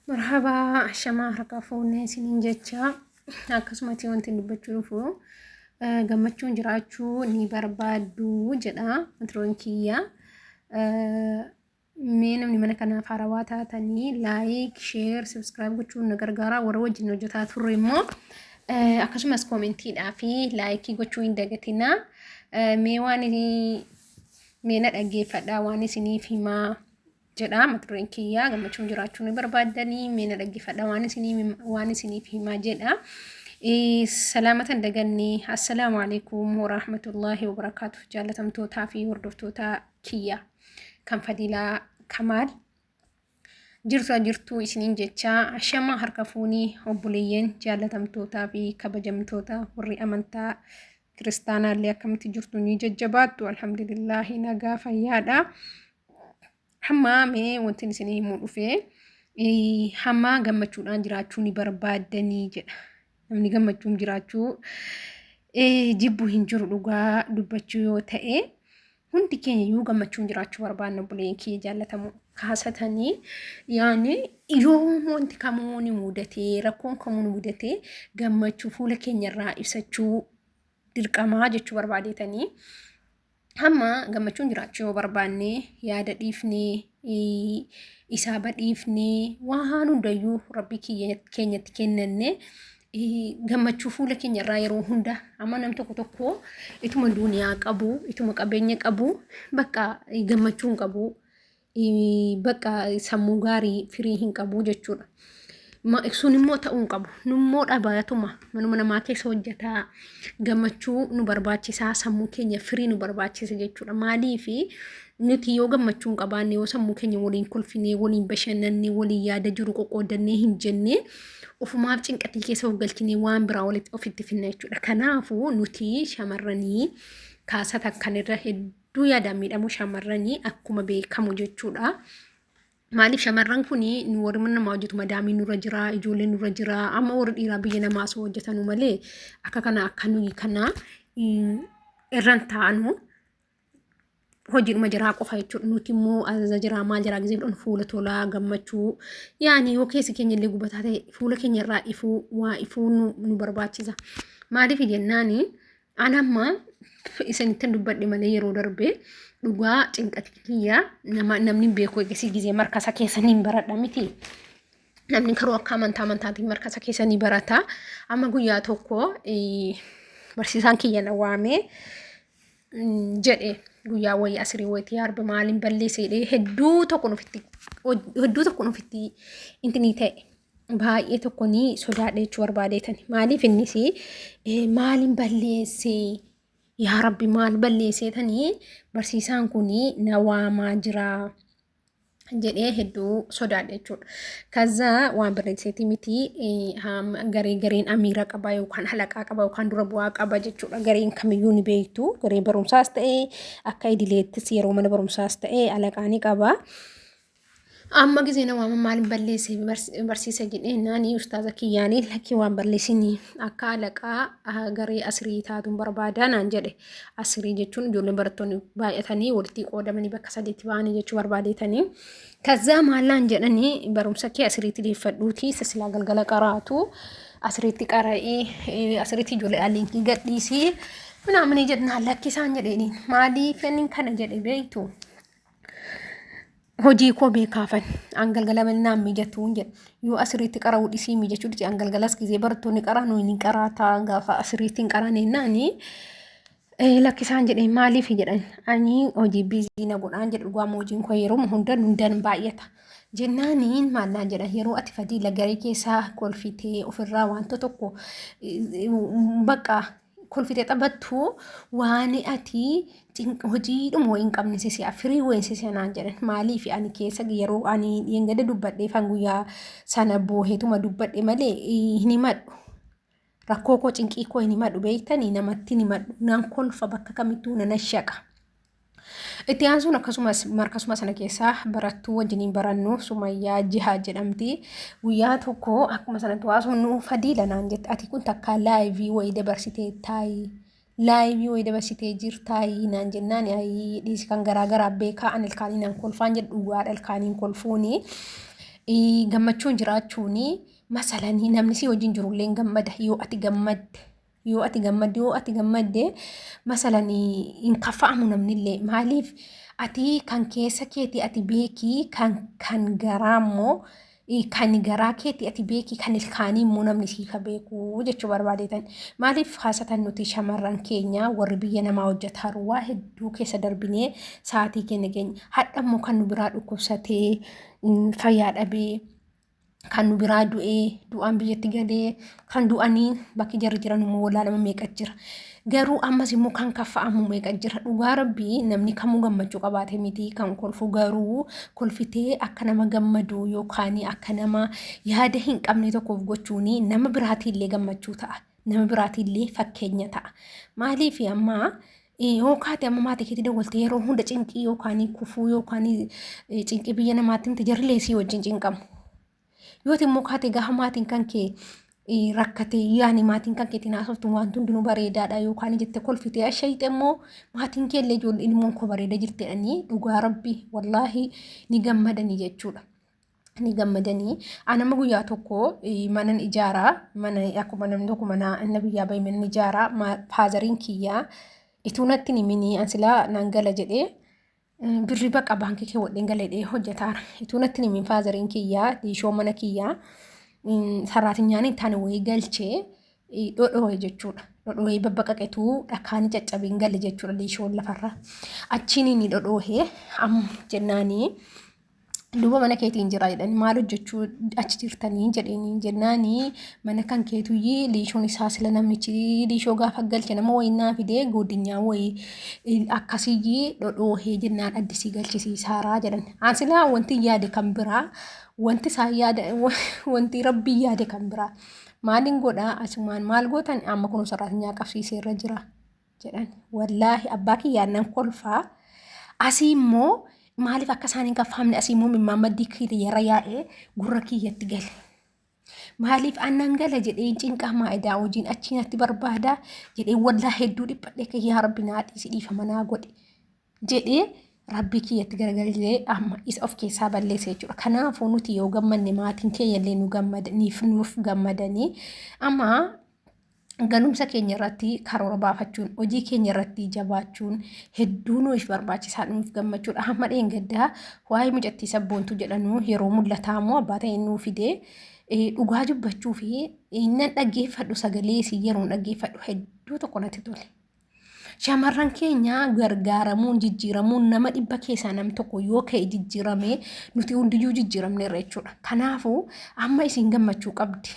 Marhabaa ashamaa harka fuunee isiniin jecha akkasumatti wanti dubbachuu dhufu gammachuun jiraachuu ni barbaaddu jedha mata kiyya. Mee namni mana kanaaf haarawaa taatanii like, share, subscribe gochuun na gargaara. Warra wajjin hojjetaa turre immoo akkasumas koomentiidhaa fi laayikii gochuu hin dagatinaa. Mee waan mee na dhaggeeffadhaa waan isiniif himaa jedha mata dureen kiyyaa gammachuun jiraachuu ni barbaaddanii mee na dhaggeeffadhaa waan isiniif himaa jedha. Salaamatan daganne assalaamu alaikum warahmatullaahi wabarakaatu jaalatamtootaa fi hordoftoota kiyya kan Fadiilaa Kamaal jirtu jirtuu isiniin jecha ashama harka fuunii obboleeyyan jaalatamtootaa fi kabajamtoota warri amantaa kiristaanaallee akkamitti jirtu ni jajjabaattu alhamdulillaahi nagaa fayyaadha. Hamma mee wanti isinii himuu dhufe hamma gammachuudhaan jiraachuu ni barbaaddanii jedha. Namni gammachuun jiraachuu jibbu hin jiru dhugaa dubbachuu yoo ta'e hundi keenya iyyuu gammachuun jiraachuu barbaanna obboleeyyan kiyya jaallatamu kaasatanii yaani yoo wanti kamuu ni mudatee rakkoon kamuu ni mudatee gammachuu fuula keenya irraa ibsachuu dirqamaa jechuu barbaadeetanii. Hamma gammachuun jiraachuu yoo barbaanne yaada dhiifnee isaaba dhiifnee waan hundayyuu rabbii keenyatti kennanne gammachuu fuula keenya irraa yeroo hunda amma nam tokko tokko ituma duuniyaa qabu ituma qabeenya qabu bakka gammachuu hin qabu bakka sammuu gaarii firii hin qabu jechuudha. Sun immoo ta'uu hin qabu. Nummoo dhabaatuma manuma namaa keessa hojjetaa gammachuu nu barbaachisaa sammuu keenya firii nu barbaachisa jechuudha. Maaliif nuti yoo gammachuu hin qabaanne yoo sammuu keenya waliin kolfinee waliin bashannannee waliin yaada jiru qoqqoodannee hin jenne ofumaaf cinqatii keessa of galchinee waan biraa walitti ofitti finna jechuudha. Kanaafuu nuti shamarranii kaasatan kan irra hedduu hedduu yaadaan miidhamu shamarranii akkuma beekamu jechuudha. Maaliif shamarran kun nu warri mana namaa hojjetu madaamii nurra jira, ijoolleen nurra jira, amma warri dhiiraa biyya namaa osoo hojjetanu malee akka kana akka nuyi kana irran taa'anu hojiidhuma jiraa qofa jechuudha. Nuti immoo azaza jiraa maal jiraa gisee fudhannu fuula tolaa gammachuu yaani yoo keessi keenya illee gubataa ta'e fuula keenya irraa ifuu waa ifuu nu barbaachisa. Maaliif jennaani An amma isinittin dubbadhe malee yeroo darbe dhugaa cinqati kiyya nama namni hin beeku egasii gizee markasa keessa niin baradha miti. Namni karoo akka amantaa amantaatiin markasa keessa ni barata. Amma guyyaa tokko barsiisaan kiyya na waamee jedhe guyyaa wayii asirii wayitii arba maaliin balleesse jedhee hedduu tokkon ofitti hedduu tokkon ofitti intinii ta'e. Baay'ee tokko ni sodaadha jechuu barbaadeetani. Maaliif innis maaliin balleessee yaa rabbi maal balleesseetanii barsiisaan kun na waamaa jira jedhee hedduu sodaadha jechuudha. Kaza waan barreesseeti miti garee gareen amiira qaba yookaan halaqaa qaba yookaan dura bu'aa qaba jechuudha. Gareen kamiyyuu ni beektu. Garee barumsaas ta'e akka idileettis yeroo mana barumsaas ta'e alaqaa ni qaba. Amma gisee na waaman maalin balleesse barsiisa jedhee naani ustaaza kiyyaanii lakkii waan balleessinii akka alaqaa garee asirii taatuun barbaada naan jedhe. Asirii jechuun ijoolleen barattoonni baay'atanii walitti qoodamanii bakka sadiitti ba'anii jechuu barbaadeetanii. Kazzaa maal naan jedhanii barumsa kee asiriitti deeffadhuutii isa silaa galgala qaraatu asiriitti qara'ii asiriitti ijoollee liinkii gadhiisii minaaminii jedhnaan lakkisaan jedheeni maaliif inni kana jedhe beektu. Hojii koo beekaafan an galgala naan mijatuun jedhe yoo asirriitti qara'uu dhisii mijachuu dhisii an galgalas gizee barattoonni qara'an hin qaraataa gaafa asirriitti hin qara'an jennaani lakkisaan jedhe maaliif jedhan ani hojii biizii na godhaan jedhe dhugaa hojiin koo yeroo hunda hundan baay'ata jennaaniin maal naan jedhan yeroo ati fadiila garee keessaa kolfitee ofirraa wanta tokko bakka kolfite taphattu waan ati hojiidhuma wayii hin qabne si si'a firii wayii si si'a naan jedhan maaliif ani keessa yeroo ani dhiyeen dubbadheefan guyyaa sana booheetuma dubbadhe malee hin himadhu. Rakkoo koo cinqii koo hin himadhu beektanii namatti hin himadhu nan kolfa bakka kamittuu nan ashaqa. Itti aansuun akkasumas markasuma sana keessaa barattuu wajjiniin barannu Sumayyaa Jihaa jedhamti. Guyyaa tokko akkuma sanatti haasofnu Fadiila naan jette ati kun takkaa laayivii wayii dabarsitee taayi. Laayivii wayii dabarsitee jirtaayi naan jennaan ayii dhiisi kan garaa garaa beekaa ani ilkaanii naan kolfaan jedhu dhugaadha ilkaaniin kolfuuni. Gammachuun jiraachuun masalanii namni si wajjin jirullee hin gammada yoo ati gammadde. Yoo ati gammadde, yoo ati gammadde masalanii hin kafa'amu namnillee. Maaliif ati kan keessa keetii ati beekii, kan garaa immoo, kan garaa keetii ati beekii, kan ilkaanii immoo namni siif haa beeku jechuu barbaadeetan. Maaliif haasatan nuti shamarran keenya warri biyya namaa hojjetaaru waa hedduu keessa darbinee sa'aatii keenya keenya hadha immoo kan nu biraa dhukkubsatee fayyaa dhabee, kan nu biraa du'ee du'aan biyyatti galee, kan du'anii bakki jarri jiran immoo wallaalama meeqa jira. Garuu ammas immoo kan kaffa'amu meeqa jira. Dhugaa Rabbii namni kamuu gammachuu qabaate miti kan kolfu, garuu kolfitee akka nama gammadu yookaan akka nama yaada hin qabne tokkoof gochuun nama biraatiillee gammachuu ta'a. Nama biraatiillee fakkeenya ta'a. Maaliif amma yoo kaate amma maatii keetti dawwaltee yeroo hunda cinqii yookaan kufuu yookaan cinqii biyya namaatti himte, jarrilee sii wajjin cinqamu. Yooti immoo kaate gaafa maatiin kan kee rakkate, yaani maatiin kan keetiin haasoftu wanti hundinuu bareedaadha yookaan jette kolfitee ashayite immoo maatiin kee illee ijoollee ilmoon koo bareeda jirti jedhanii, dhugaa Rabbi wallaahi ni gammadanii jechuudha. Ni gammadanii. Anama guyyaa tokko manan ijaaraa, mana akkuma namni tokko mana inni biyyaa bahe manan ijaaraa, faazariin kiyyaa ituu natti hin himinii an silaa nan gala jedhee birrii baqa baankii kee wodheen gala jedhee hojjetaara. Ituu natti hin himin faazariin kiyyaa liishoo mana kiyyaa sarraatinyaan hin taane wayii galchee dhodhoohe jechuudha. Dhodhoohee babbaqaqetuu dhakaan caccabeen gale jechuudha liishoon lafarra. Achiin inni dhodhoohee am jennaanii, duuba mana keetiin jira jedhani, maal hojjechuu achi jirtanii jedhanii jennaanii, mana kan keetuyyii liishoon isaa sila namichi liishoo gaafa galche nama wayii naa fidee godinyaa wayii akkasiyyii dhodhoohee jennaan addisii galchisiisaaraa jedhan. An silaa wanti yaade kan biraa, wanti isaan yaada, wanti Rabbii yaade kan biraa. Maaliin godhaa asumaan maal gootan amma kun saraatinyaa qabsiiseerra jira jedhan. Wallaahi abbaa kiyyaan nan kolfaa. Asii immoo maaliif akka isaan hin kaffaamne, asii immoo mimmaan maddii kiyyarra yaa'ee gurra kiyyatti gale. Maaliif annan gala jedhee cinqamaa edaa hojiin achii natti barbaada jedhee, wallaahi hedduu dhiphadhee, kan yaa Rabbi naa dhiisi, dhiifama naa godhi jedhee Rabbii kiyyatti garagalee amma isa of keessaa balleesse jechuudha. Kanaafuu nuti yoo gammanne maatiin keenya illee nu gammadaniif nuuf gammadanii, amma galumsa keenya irratti karoora baafachuun, hojii keenya irratti jabaachuun hedduu nuuf barbaachisaa, nuuf gammachuudha. Hamma dheengaddaa waa'ee mucattii Sabboontuu jedhanu yeroo mul'ataa immoo abbaa ta'e nuu fidee, dhugaa dubbachuu fi nan dhaggeeffadhu, sagalee isii yeroo dhaggeeffadhu hedduu tokko natti tole. Shamarran keenya gargaaramuun jijjiiramuun, nama 100 keessaa nam tokko yoo ka'e jijjiiramee, nuti hundiyyuu jijjiiramneerra jechuudha. Kanaafuu amma isin gammachuu qabdi.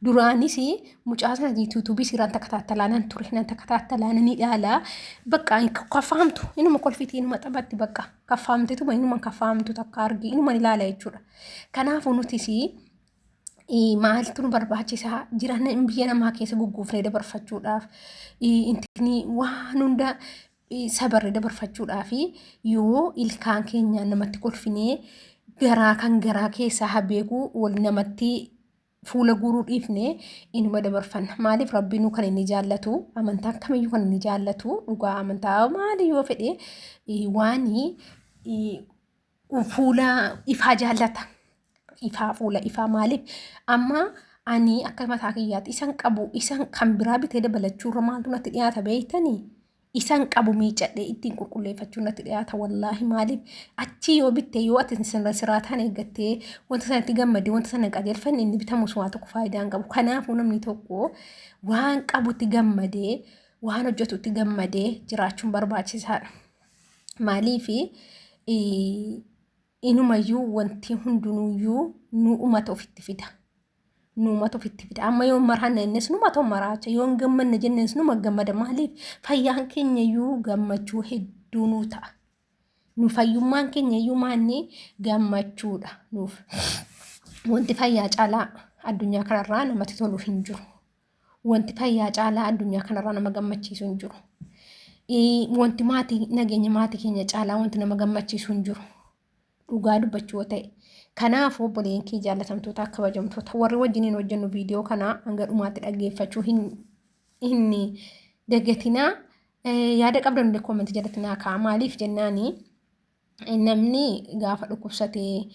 Duraanis mucaa sana yuutuubii siraan takataattalaa nan ture, nan takataattalaa nan ilaala. Bakka kaffaamtu inuma kolfiti, inuma taphatti, bakka kaffaamtetuma inuma kaffaamtu takka argi inuma ilaala jechuudha. Kanaafuu nutis maaltu nu barbaachisaa jiran biyya namaa keessa gugguufnee dabarfachuudhaaf, intini waan hunda sabarree dabarfachuudhaaf, yoo ilkaan keenyaan namatti kolfinee garaa kan garaa keessaa haa beeku wal namatti fuula guuruu dhiifne inuma dabarfanna. Maaliif Rabbiinuu kan inni jaallatu, amantaan kamiyyuu kan inni jaallatu, dhugaa amantaa maali yoo fedhe waan fuula ifaa jaallata. Ifaa, fuula ifaa. Maaliif amma ani akka mataa kiyyaatti isan qabu isan kan biraa bitee dabalachuurra maaltu natti dhiyaata beektanii? Isan qabu miicadhee ittiin qulqulleeffachuun natti dhiyaata wallaahi. Maaliif achii yoo bitte, yoo ati siraataan eeggattee wanta sanatti gammadee wanta sana qajeelfanne, inni bitamus waan tokko faayidaa hin qabu. Kanaafuu namni tokko waan qabutti gammadee, waan hojjetutti gammadee jiraachuun barbaachisaadha. Maaliif inumayyuu wanti hundinuyyuu nu umata ofitti fida. Nuumatu ofitti fida. Amma yoo maraanna innis numatu maraacha. Yoo hin gammanne jennes numa gammada. Maaliif fayyaan keenya iyyuu gammachuu hedduu nuu ta'a. Nu fayyummaan keenya iyyuu maanni gammachuudha nuuf. Wanti fayyaa caalaa addunyaa kanarraa namatti tolu hin jiru. Wanti fayyaa caalaa addunyaa kanarraa nama gammachiisu hin jiru. Wanti maatii, nageenya maatii keenya caalaa wanti nama gammachiisu hin jiru. Dhugaa dubbachuu yoo ta'e. Kanaafuu obboleeyyan kee jaallatamtoota, kabajamtoota, warri wajjiniin hojjennu viidiyoo kana hanga dhumaatti dhaggeeffachuu hin dagatinaa. Yaada qabdan illee koomentii jalatti naa ka'a. Maaliif jennaani, namni gaafa dhukkubsatee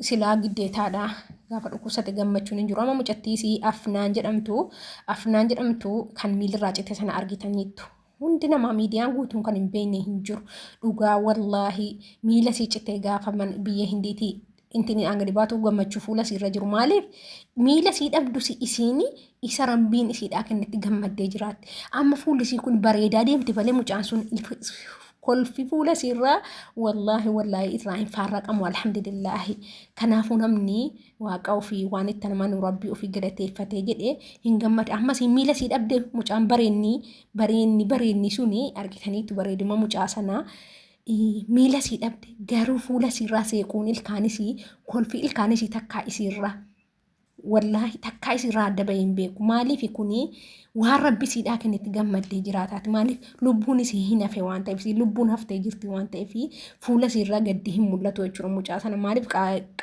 Silaa giddeetaadha. Gaafa dhukkubsate gammachuun hin jiru. Amma mucattii isii Afnaan jedhamtu Afnaan jedhamtu kan miilirraa cite sana argitaniittu. Hundi namaa miidiyaan guutuun kan hin beekne hin jiru. Dhugaa wallaahi miila isii cite gaafa biyya Hindiitii intini aan gadi baatu gammachuu fuula isii irra jiru. Maaliif miila isii dhabdusi isiin isa rabbiin isiidhaa kennetti gammaddee jiraatti. Amma fuulli isii kun bareedaa deemti malee mucaan sun kolfi fuula isiirraa wallaahi wallaahi irraa hin faarraqamu alhamdulillaahi. Kanaafuu namni waaqa ofii waan itti amanu rabbii ofii galateeffatee jedhe hin gammada. Ammas miila isii dhabde mucaan bareenni bareenni bareenni suni argitaniitu bareeduma mucaa sanaa. Miila isii dhabde garuu fuula isiirraa seequun ilkaan isii kolfi ilkaan isii takkaa isiirraa wallaahi takkaa isiirraa adda bahee hin beeku. Maaliif kuni waan rabbi isiidhaa kennetti gammaddee jiraataati. Maaliif lubbuun isii hin hafe waan ta'eef isii lubbuun haftee jirti waan ta'eef fuula isiirraa gaddi hin mul'atu jechuudha mucaa sana. Maaliif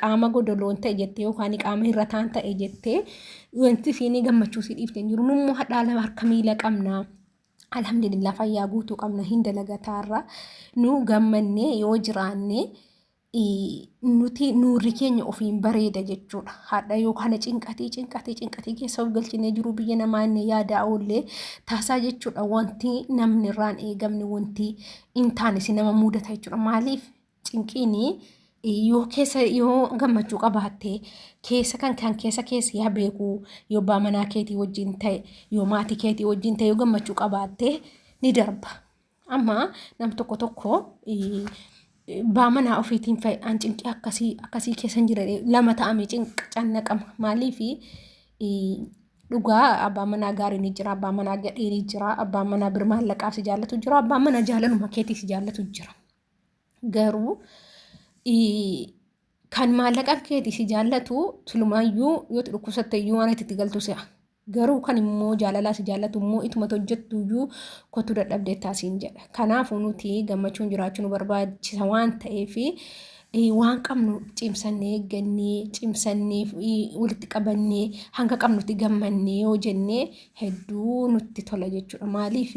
qaama godoloon ta'e jettee yookaan qaama hir'ataan ta'e jettee wanti isiin gammachuu isii dhiifte hin jiru. Nummoo hadhaa lama harka miila qabna. Alhamdulillah fayyaa guutuu qabna hin dalagataarra. Nu gammannee yoo jiraanne nuti nuurri keenya ofiin bareeda jechuudha. Hadha yookaan cinqatii cinqatii cinqatii keessa of galchinee jiru biyya namaa inni yaadaa oollee taasaa jechuudha. Wanti namni irraan eegamne wanti hin taane si nama mudata jechuudha. Maaliif cinqiin yoo keessa yoo gammachuu qabaatte keessa kan kan keessa keessa yaa beeku yoo abbaa manaa keetii wajjin ta'e yoo maatii keetii wajjin ta'e yoo gammachuu qabaatte ni darba. Amma nam tokko tokko baa manaa ofiitiin fa'i an cinqii akkasii akkasii keessa hin jira lama ta'ame cinqa cannaqama. Maaliif dhugaa abbaa manaa gaarii ni jira, abbaa manaa gadhee ni jira, abbaa manaa bir maallaqaaf si jaallatu jira, abbaa manaa jaalaluma keetii si jaallatu jira. Garuu kan maallaqa keetii si jaallatu silumaayyuu yoo dhukkubsatte iyyuu waan itti galtu si'a. Garuu kan immoo jaalalaa si jaallatu immoo ituma hojjettu iyyuu kottu dadhabdeettaa siin jedha. Kanaafuu nuti gammachuun jiraachuu nu barbaachisa waan ta'eef waan qabnu cimsannee eeggannee cimsannee walitti qabannee hanga qabnutti gammannee yoo jennee hedduu nutti tola jechuudha. Maaliif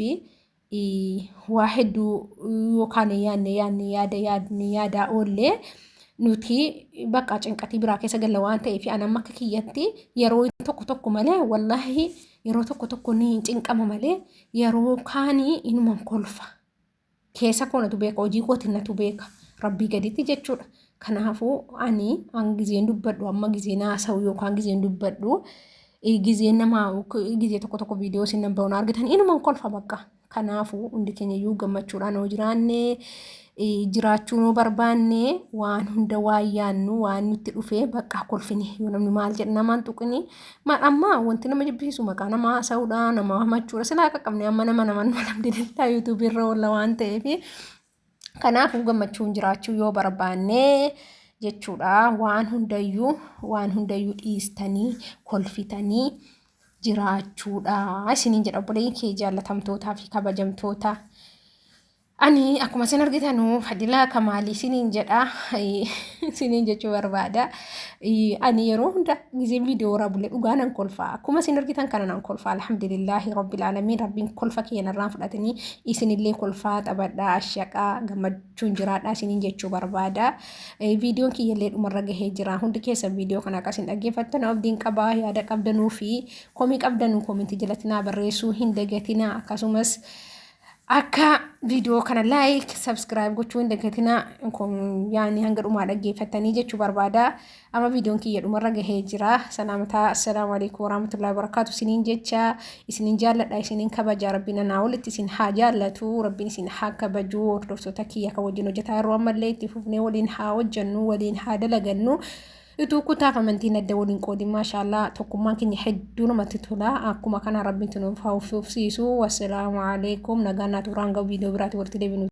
waa hedduu yookaan yaadne yaadne yaada yaadne yaadaa oollee nuti bakka cinqatii biraa keessa galla waan ta'eef an amma akka kiyyatti yeroo tokko tokko malee wallaahi yeroo tokko tokko ni cinqama malee yeroo kaanii inuman kolfa. Keessa koo natu beeka hojii kootiin natu beeka rabbii gaditti jechuudha. Kanaafuu ani an gizeen dubbadhu amma gizeen haasa'u yookaan gizeen dubbadhu gizeen nama gizee tokko tokko viidiyoo isin nan ba'uun argitan inuman kolfa bakka. Kanaafuu hundi keenya iyyuu gammachuudhaan yoo jiraanne jiraachuu nuu barbaanne waan hunda waan yaannu waan nutti dhufe bakka kolfine yoo namni maal jedhe namaan tuqini maal amma wanti nama jibbisiisu maqaa nama haasa'uudha nama hamachuudha silaa akka qabne amma nama naman alhamdulillah yuutuubii irra oolla waan ta'eef kanaafuu gammachuun jiraachuu yoo barbaanne jechuudha waan hundayyuu waan hundayyuu dhiistanii kolfitanii jiraachuudha isiniin jedha obboleeyyiin kee jaallatamtootaa fi kabajamtoota. Ani akkuma isin argitanu Fadilaa Kamaalii isiniin jedha isiniin jechuu barbaada. Ani yeroo hunda gizeen viidiyoo waraabullee dhugaa nan kolfa. Akkuma isin argitan kana nan kolfa. Alhamdulillaahi rabbil aalamiin rabbiin kolfa kiyya narraan fudhatanii isinillee kolfaa taphadhaa ashaqaa gammachuun jiraadhaa isiniin jechuu barbaada. Viidiyoon kiyyallee dhumarra gahee jira. Hundi keessan viidiyoo kana akka isin dhaggeeffattan abdiin qaba. Yaada qabdanuu fi komii qabdanuu komentii jalatti naa barreessuu hin dagatinaa. Akkasumas akka viidiyoo kana like subscribe gochuu hin dagatinaa yaani hanga dhumaa dhaggeeffattanii jechuu barbaada. Amma viidiyoon kiyya dhumarra gahee jira. Salaamataa assalaamu alaikum warahmatullahi wabarakatuh isiniin jecha isiniin jaalladha isiniin kabaja rabbiin anaa olitti isin haa jaallatu rabbiin isin haa kabaju hordoftoota kiyya kan wajjin hojjetaa yeroo ammallee itti fufnee waliin haa hojjennu waliin haa dalagannu. Utuu kutaaf amantiin adda waliin qoodin maashaallah tokkummaan keenya hedduu namatti tola akkuma kana rabbiin nuuf haa fufsiisu wassalaamu alaikum nagaan naa turaa hanga viidiyoo biraatti walitti deebinu.